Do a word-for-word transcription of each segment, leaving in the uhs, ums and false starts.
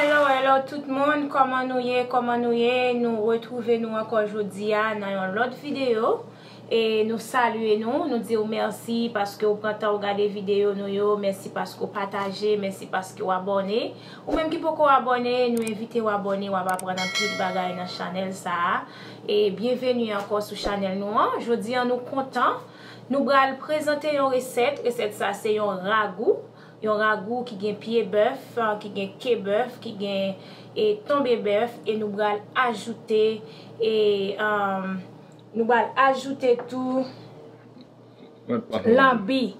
Hello, hello tout moun, kòman nou ye, kòman nou ye? Nou retwouve nou ankò jodi a nan yon lòt videyo. E nou salye nou, nou di w mèsi paske w pran tan w gade videyo nou yo, mèsi paske w pataje, mèsi paske w abòne. Ou menm ki poko abòne, nou envite w abòne, w ap aprann anpil bagay nan chanèl sa a. E byenveni ankò sou chanèl nou an. Jodi an nou kontan, nou pral prezante yon resèt. Resèt sa se yon ragou. Yon ragou ki gen pye bèf, ki gen ke bèf, ki gen e tonbe bèf, e nou pral ajoute e um, nou pral ajoute tou lanbi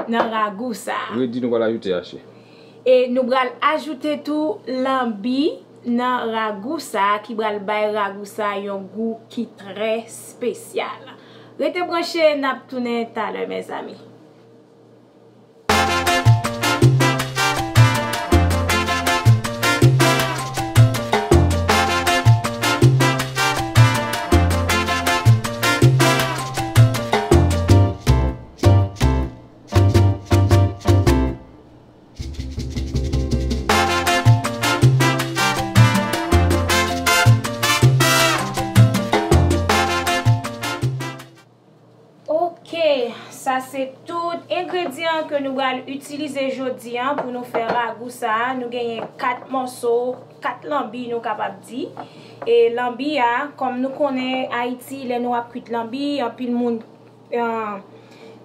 nan ragou sa. Redi nou pral ajoute ache. E nou pral ajoute tou lanbi nan ragou sa ki pral bay ragou sa yon gou ki trè espesyal. Rete branche, n ap tounen talè, mezanmi. Ok, sa se tout engredyan ke nou pral itilize jodi an pou nou fè ragou sa a. Nou genyen kat mòso, kat lanbi nou kapab di. E lanbi a, kòm nou konnen Ayiti, lè nou ap kwit lanbi, anpil moun e,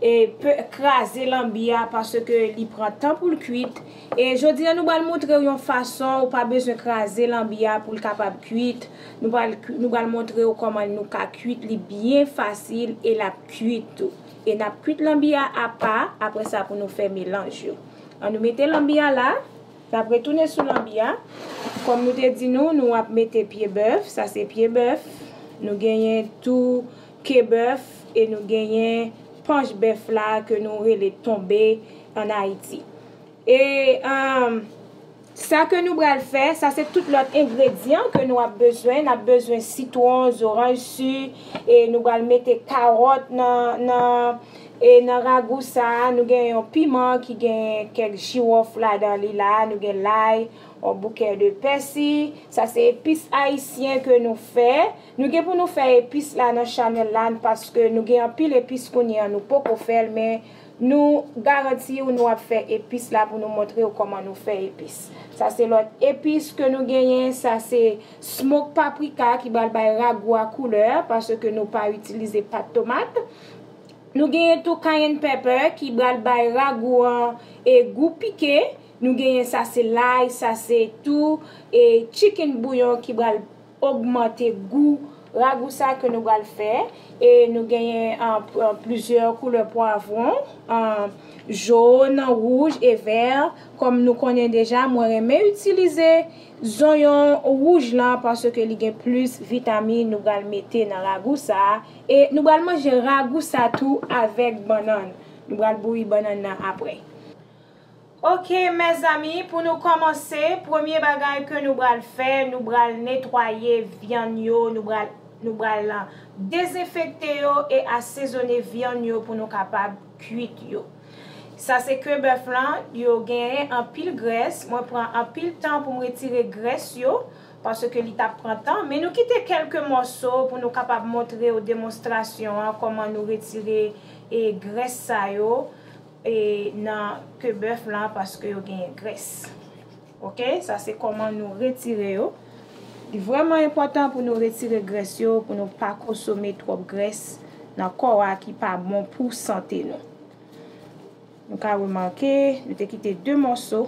e kraze lanbi a paske li pran tan pou l kwit. E jodi a nou pral montre w yon fason ou pa bezwen kraze lanbi a pou l kapab kwit. Nou pral, nou pral montre w kòman nou ka kwit li byen fasil e l ap kwit tou. E n ap kwit lanbi a apa, apre sa pou nou fè melanj yo. An nou mete lanbi a la. N ap retounen sou lanbi a. Kòm nou te di nou, nou ap mete pye bèf. Sa se pye bèf. Nou genyen tou ke bèf e nou genyen panch bèf la ke nou rele tonbe an Ayiti. E um, sa ke nou pral fè, sa se tout lòt engredyan ke nou ap bezwen. N ap bezwen sitwon, zoranj si, e nou pral mete kawòt nan, nan, e nan ragou sa a. Nou gen yon piman ki gen kèk jiwòf ladan li la. Nou gen lay, yon boukè de pèsi. Sa se epis ayisyen ke nou fè. Nou gen pou nou fè epis la nan chanèl la, paske nou gen anpil epis kounye a nou poko fè l, men nou garanti w nou ap fè epis la pou nou montre w kòman nou fè epis. Sa se lòt epis ke nou genyen, sa se smoke paprika ki pral bay ragou a koulè, paske nou pa itilize pat tomat. Nou genyen tou cayenne pepper ki pral bay ragou an e gou pike. Nou genyen sa se lay, sa se tou e chicken bouillon ki pral ogmante gou ragou sa ke nou pral fè. E nou genyen an, an plizyè koulè pwavwon, an jòn, wouj e vè. Kòm nou konnen deja, mwen renmen itilize zonyon wouj lan paske li gen plis vitamin nou pral mete nan ragou sa a. E nou pral manje ragou sa tou avèk bannann. Nou pral bouyi bannann nan apre. Ok, mezanmi, pou nou kòmanse, premye bagay ke nou pral fè, nou pral netwaye vyann yo, nou pral, nou pral dezenfekte yo e asezone vyann yo pou nou kapab kwit yo. Sa se ke bèf lan, yo genyen anpil grès. Mwen pran anpil tan pou m retire grès yo, paske li t ap pran tan. Men nou kite kèlke mòso pou nou kapab montre yo demonstrasyon an, kòman nou retire e grès sa yo e nan ke bèf lan, paske yo genyen grès. Ok, sa se kòman nou retire yo. Li vrèman enpòtan pou nou retire grès yo, pou nou pa konsome twòp grès nan kò a ki pa bon pou sante nou. Nou ka remake, nou te kite de mòso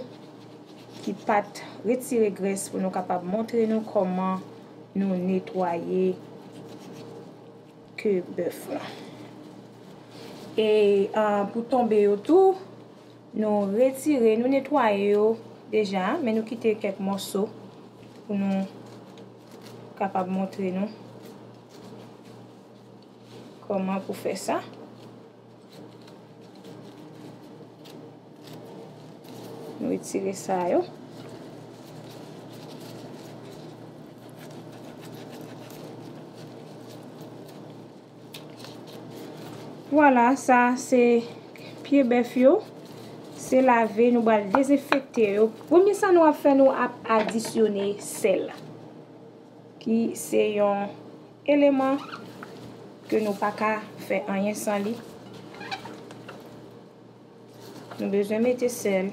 ki pa t retire grès pou nou kapab montre nou kòman nou netwaye ke bèf lan. E, ah, pou tonbe yo tou, nou retire, nou netwaye yo deja, men nou kite kèk mòso pou nou kapab montre nou kòman pou fè sa. Nou retire sa yo. Vwala, sa se pye bèf yo. Se lave, nou pral dezenfekte yo. Premye sa nou ap fè, nou ap adisyone sèl, ki se yon eleman ke nou pa ka fè anyen san li. Nou bezwen mete sèl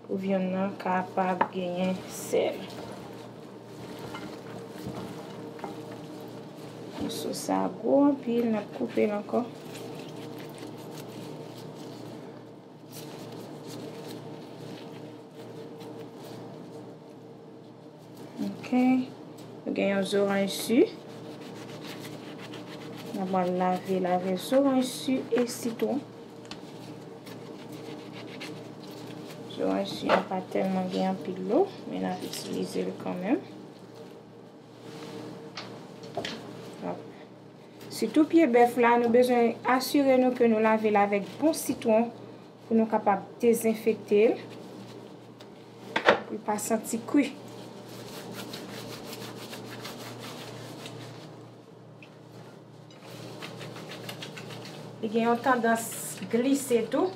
pou vyann nan kapab genyen sèl. Moso sa gwo anpil, n ap koupe l ankò. Ok. Nou gen yon zoranj si. N ap lave, lave zoranj si e sitwon. Zoranj si an pa tèlman gen anpil lo, men n ap itilize l kanmenm. Sitou pye bèf la, nou bezwen asire nou ke nou lave l avèk bon sitwon pou nou kapab dezenfekte l, pou l pa santi kri. Li gen yon tandans glise tou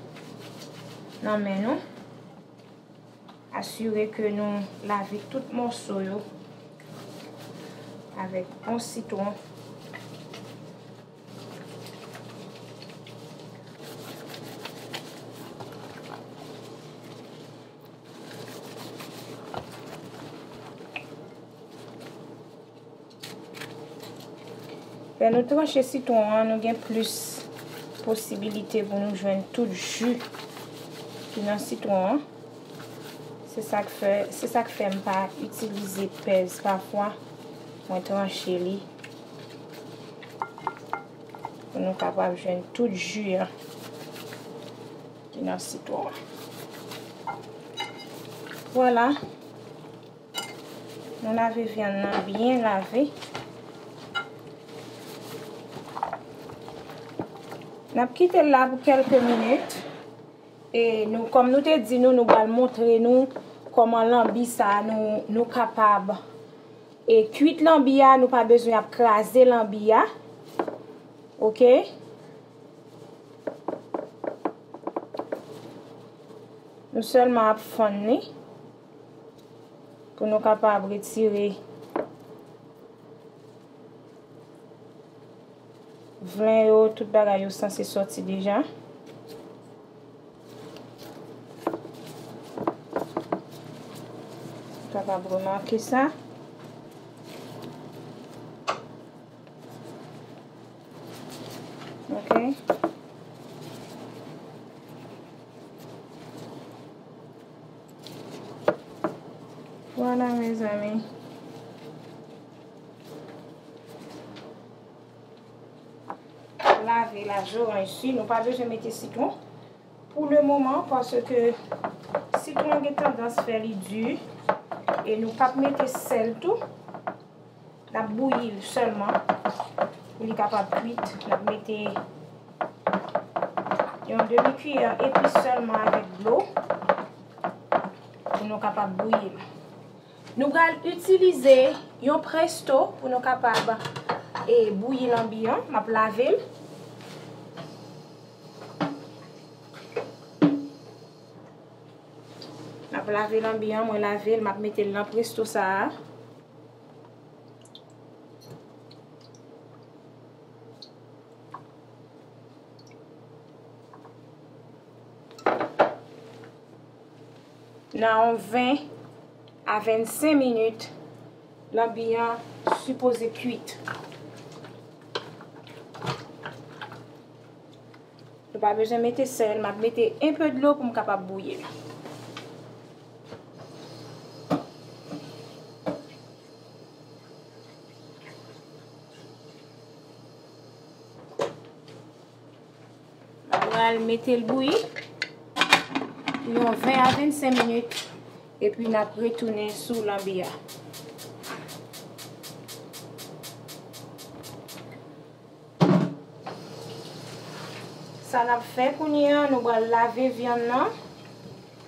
nan men nou. Asire ke nou lave tout mòso yo avèk bon sitwon. Lè nou tranche sitwon an, nou gen plis posibilite pou nou jwenn tout ji ki nan sitwon an. Se sa k fè, se sa k fè m pa itilize pèz pafwa. Mwen tranche li pou nou kapab jwenn tout ji an ki nan sitwon an. Vwala. Nou lave vyann nan byen lave. N ap kite l la pou kèlke minit. E nou, kòm nou te di nou, nou pral montre nou kòman lanbi sa a, nou, nou kapab, e, kwit lanbi a, nou pa bezwen ap kraze lanbi a. Oke? Nou sèlman ap fann li. Pou nou kapab retire vlen yo, tout bagay yo sanse sòti deja. Ou kapab remake sa. Ok. Vwala, mezanmi. Lave la zoranj si, nou pa bezwen mete sitwon pou le moman, paske sitwon gen tandans fè li di, e nou p ap mete sèl tou. N ap bouyi l sèlman pou li kapab kwit. N ap mete yon demi kiyè epis sèlman avèk dlo pou nou kapab bouyi l. Nou pral itilize yon presto pou nou kapab, e, bouyi lanbi an. M ap lave l. M ap lave lanbi an, mwen lave l, m ap mete l nan presto sa a. Nan yon ven a vennsenk minit, lanbi an sipoze kwit. Nou pa bezwen mete sèl, m ap mete enpe dlo pou m kapab bouyi l. M ap pral mete l bouyi pou yon ven a vennsenk minit, epi n ap retounen sou lanbi a. Sa n ap fè kounye a, nou pral lave vyann nan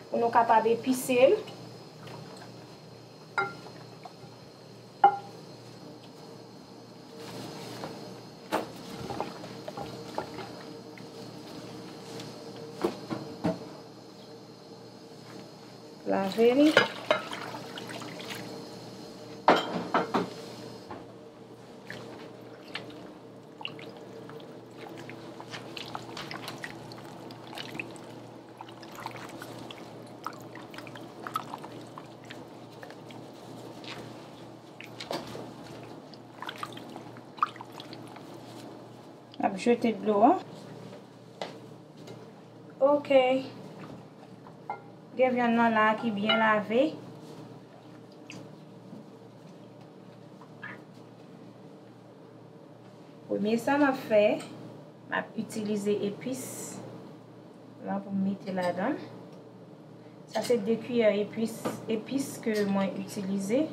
pou nou kapab epise l. Lave li. N ap jete dlo a. Ok. Gen vyann nan la ki byen lave. Premye sa m ap fè, m ap itilize epis la pou m mete ladan. Sa se de kiyè epis, epis ke mwen itilize.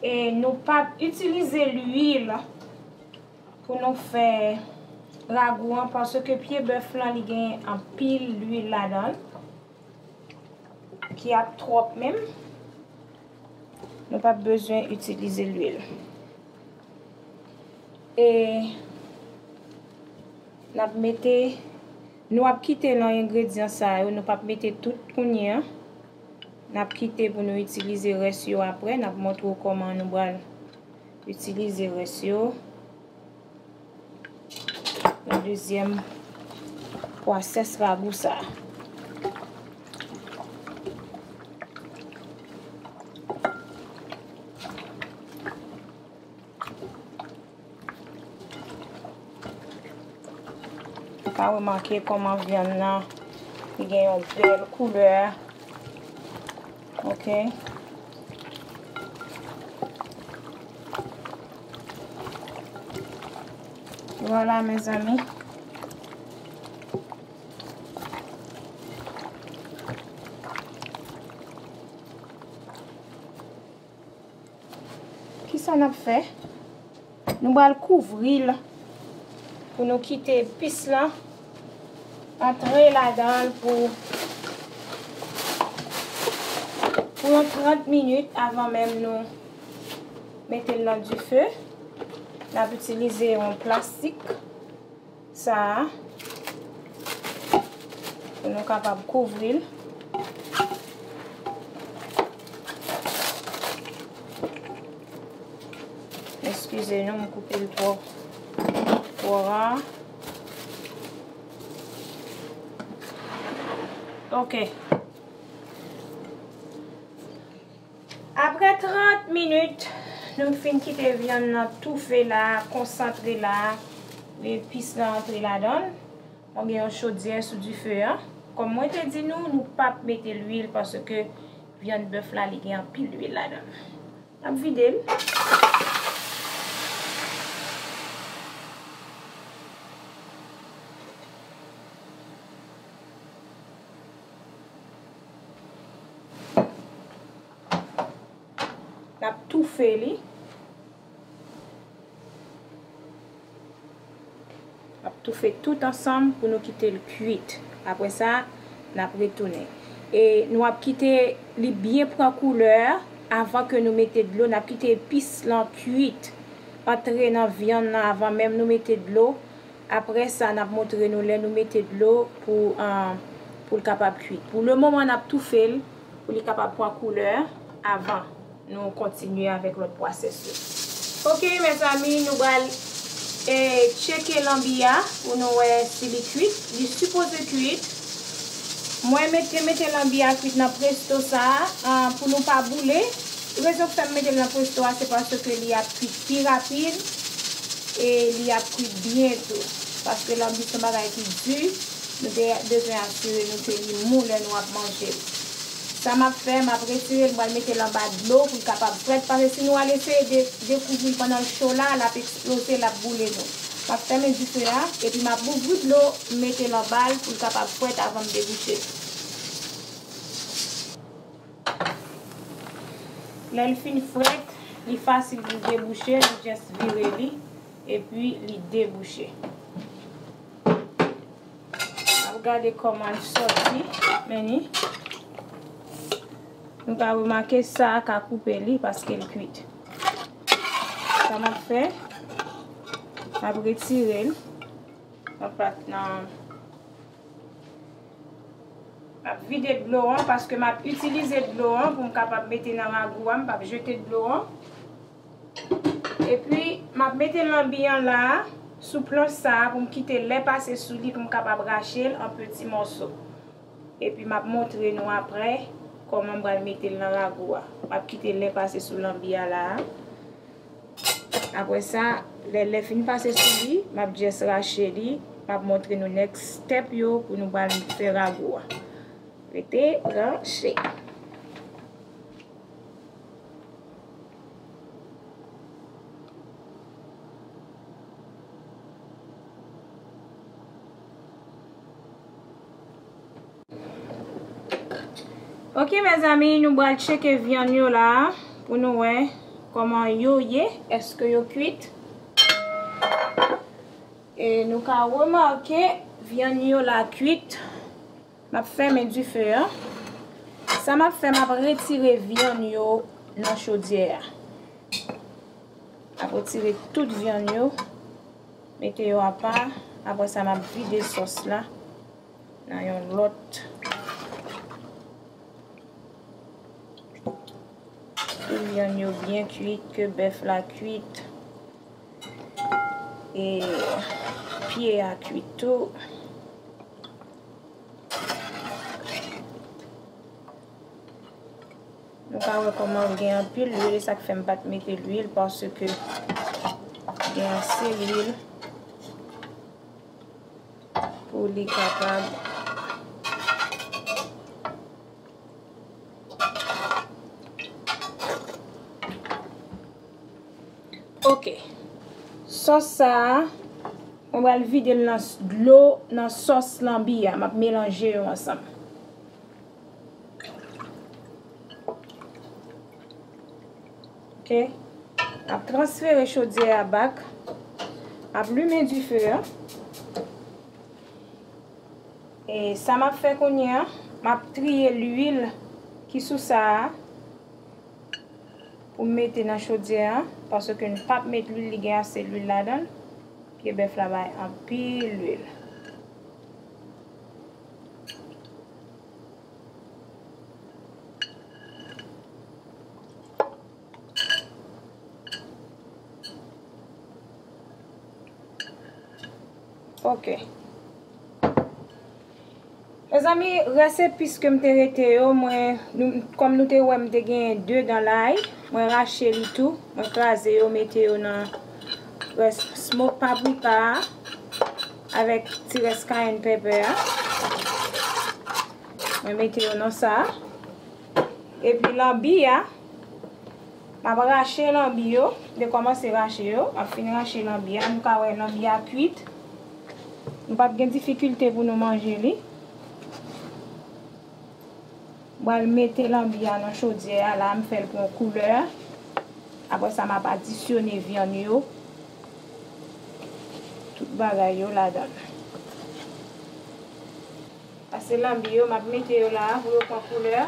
E nou p ap itilize lwil pou nou fè ragou an, paske pye bèf lan, li gen anpil lwil ladan l, ki ap twòp menm. Nou p ap bezwen itilize lwil. E n ap mete, nou ap kite nan engredyan sa yo, nou p ap mete tout kounye a. N ap kite pou nou itilize rès yo apre. N ap montre w kòman nou pral itilize rès yo nan dezyèm pwasès ragou sa a. Ka remake kòman vyann nan, li gen yon bèl koulè. Ok. Vwala, mezanmi. Kisa n ap fè? Nou pral kouvri l pou nou kite epis lan antre ladan l pou, pou yon trant minit avan menm nou mete l nan dife. N ap itilize yon plastik. Sa a, pou nou kapab kouvri l. Eskize nou, m koupe l twò, twò ra. Ok. Apre trant minit, nou fin kite vyann nan toufe la, konsantre la, epis lan antre ladan l. Mwen gen yon chodyè sou dife a. Kòm mwen te di nou, nou p ap mete lwil paske vyann bèf la, li gen anpil lwil ladan l. N ap vide l. N ap toufe li. N ap toufe tout ansanm pou nou kite l kuit. Apre sa, n ap retounen. E nou ap kite li byen pran koulè avan ke nou mete dlo. N ap kite epis lan kuit, antre nan vyann nan avan menm nou mete dlo. Apre sa, n ap montre nou lè nou mete dlo pou, ah, pou l kapab kuit. Pou le moman, n ap toufe l pou li kapab pran koulè avan nou kontinye avèk lòt pwasès yo. Ok, mezanmi, nou pral, eh, tcheke lanbi a pou nou wè si li kuit. Li sipoze kuit. Mwen mete, mete lanbi a kuit nan presto sa a, ah, pou nou pa boule. Rezon k fè m mete l nan presto a, se paske li ap kuit pi rapid e li ap kuit byen tou. Paske lanbi se yon bagay ki di, nou te bezwen asire nou ke li mou lè nou ap manje l. Sa m ap fè, m ap retire l, m pral mete l anba dlo pou l kapab frèt. Paske si nou al eseye de-, dekouvri l pandan l cho la, l ap eksploze, l ap boule nou. M ap fèmen dife a, epi m ap ouvri dlo, m mete l anba l pou l kapab frèt avan m debouche l. Lè l fin frèt, li fasil pou debouche, nou jis vire li. epi li debouche. N ap gade kòman l sòti, men ni. Nou ka remake sa a ka koupe li paske l kwit. Sa m ap fè, m ap retire l nan plat nan. M ap vide dlo an paske m ap itilize dlo an pou m kapab mete nan ragou a, m p ap jete dlo an. Epi, m ap mete lanbi an la a, sou planch sa a, pou m kite lè pase sou li, pou m kapab rache l an peti mòso. Epi, m ap montre nou apre kòman m pral mete l nan ragou a. M ap kite lè pase sou lanbi a la a. Apre sa, lè lè fin pase sou li, m ap just rache li. M ap montre nou next step yo pou nou pral fè ragou a. Rete branche. Ok, mezanmi, nou pral tcheke vyann yo la pou nou wè kòman yo ye, èske yo kwit. E nou ka remake vyann yo la kwit. M ap fèmen dife a. Sa m ap fè, m ap retire vyann yo nan chodyè a. M ap retire tout vyann yo, mete yo apa. Apre sa, m ap vide sòs la nan yon lòt. Tout vyann yo byen kwit, ke bèf la kwit, e pye a kwit tou. Nou ka wè kòman gen anpil lwil, e sa k fè m pa t mete lwil, paske gen ase lwil pou li kapab. Ok. Sòs sa a, mwen pral vide l nan s-, dlo nan sòs lanbi a. M ap melanje yo ansanm. Ok. M ap transfere chodyè a back. M ap limen dife a. E sa m ap fè kounye a, m ap triye lwil ki sou sa a pou m mete nan chodyè a, paske n p ap met lwil, li gen ase lwil ladan l. Pye bèf la bay anpil lwil. Ok. Mezanmi, rès epis ke m te rete yo, mwen, nou, kòm nou te wè, m te genyen de dan lay, mwen rache li tou, mwen kraze yo, mete yo nan rès smoke paprika a, avèk ti rès cayenne pepper a. Mwen mete yo nan sa. Epi lanbi a, m ap rache lanbi yo. M te kòmanse rache yo. M ap fin rache lanbi a. Nou ka wè lanbi a kwit. Nou p ap gen difikilte pou nou manje li. M pral mete lanbi a nan chodyè a la. M fè l pran koulè. Apre sa, m ap adisyone vyann yo. Tout bagay yo ladan l. Pase lanbi yo, m ap mete yo la a pou yo pran koulè.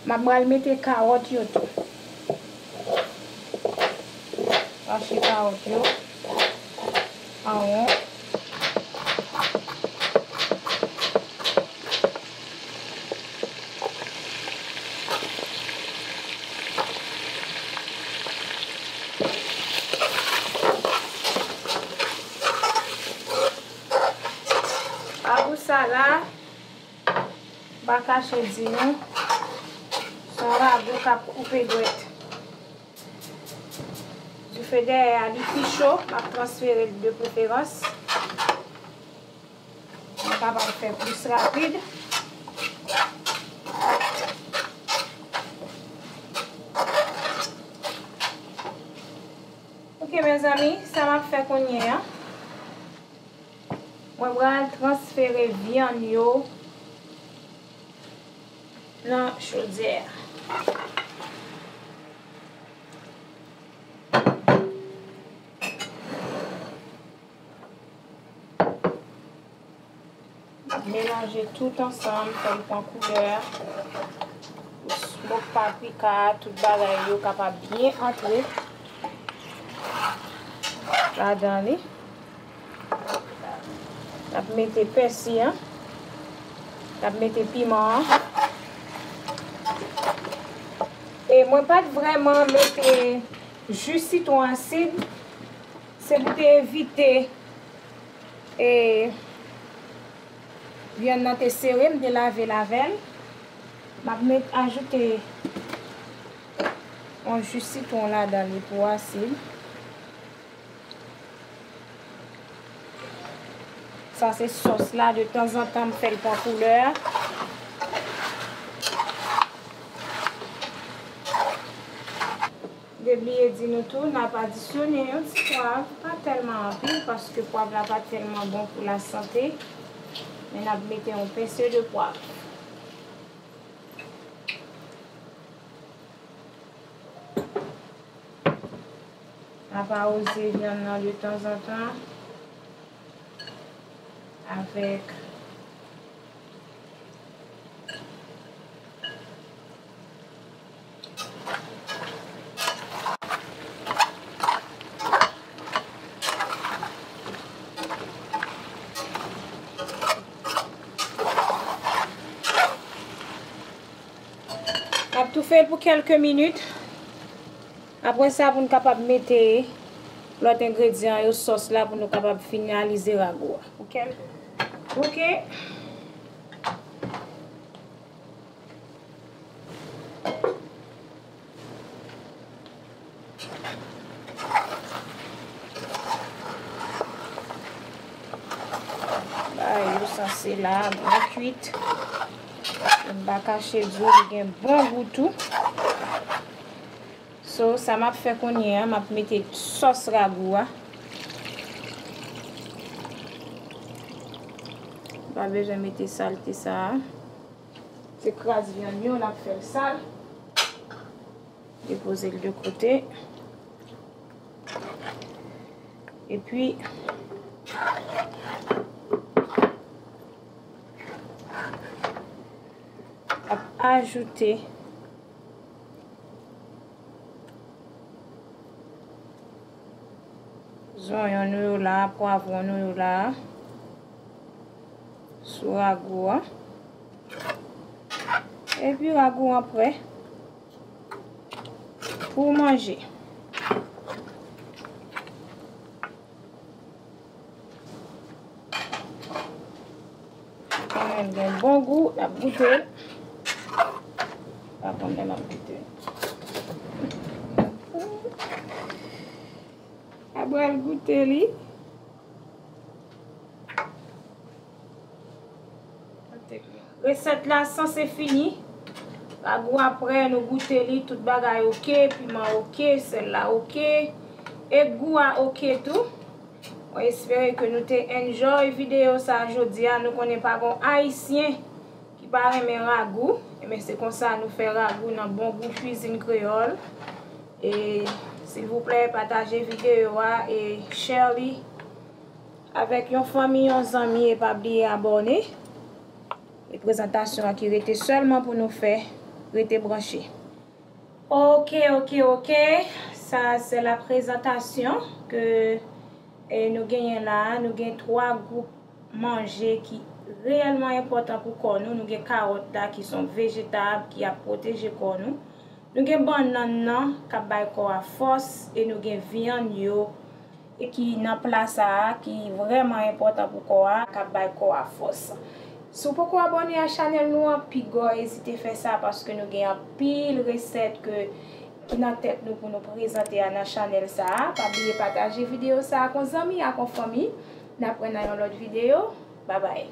M ap pral mete kawòt yo tou. Rache kawòt yo an won. Ragou sa la, m pa kache di nou, se yon ragou k ap koupe dwèt. Dife dèyè a, li pi cho, m ap transfere l de preferans. Mwen kapab fè plis rapid. Ok, Ok, mezanmi, sa m ap fè kounye a, mwen pral transfere vyann yo nan chodyè a. M ap melanje tout ansanm, fè l pran koulè. Pou smoke paprika a, tout bagay yo kapab byen antre ladan li. N ap mete pèsi an. N ap mete piman an. E mwen pa t vrèman mete ji sitwon asid. Se pou te evite e vyann nan te sere, m te lave l avè l. M ap met, ajoute yon ji sitwon ladan li pou asid. Sa se sòs la, de tanzantan m fè l pran koulè. M te bliye di nou tou, n ap adisyone yon ti pwav, pa tèlman anpil, paske pwav la pa tèlman bon pou lasante, men n ap mete yon pense de pwav. N ap awoze vyann nan de tanzantan avèk N ap toufe l pou kèlke minit. Apre sa, pou n kapab mete lòt engredyan yo, sòs la, pou nou kapab finalize ragou a. Pou kèl-, ok. Bagay yo sanse la byen kwit. M pa kache di w, li gen bon gou tou. So, sa m ap fè kounye a, m ap mete sòs ragou a. Pa bezwen mete salte sa a. Se kraz vyann yo, n ap fè l sal. Depoze l de kote. Epi, ap ajoute zonyon nou yo la, pwavwon nou yo la, sou ragou an. Epi ragou an prè pou manje. Konnen l gen bon gou, n ap goute l. Pa konnen n ap goute l. Apre l goute li. Resèt la sanse fini. Ragou a prè, nou goute li, tout bagay oke, piman oke, sèl la oke, e gou a oke tou. Mwen espere ke nou te enjoy videyo sa a jodi a. Nou konnen pa gon Ayisyen ki pa renmen ragou. Ebyen, se konsa nou fè ragou nan Bon Gou Kwizin Kreyòl. E, silvouplè, pataje videyo a e share li avèk yon fanmi, yon zanmi, e pa bliye abòne. E prezantasyon an ki rete sèlman pou nou fè, rete branche. Ok, ok, ok. Sa, se la prezantasyon ke, e, nou genyen la a. Nou gen twa gwoup manje ki reyèlman enpòtan pou kò nou. Nou gen kawòt la ki se yon vejetab ki ap pwoteje kò nou. Nou gen bannann nan k ap bay kò a fòs e nou gen vyann yo e ki nan pla sa a ki vrèman enpòtan pou kò a, k ap bay kò a fòs. Si w poko abòne a chanèl nou an, piga w ezite fè sa paske nou gen anpil resèt ke, ki nan tèt nou pou nou prezante a nan chanèl sa a. Pa bliye pataje videyo sa a ak yon zanmi, ak yon fanmi. N ap wè nan yon lòt videyo. Babay.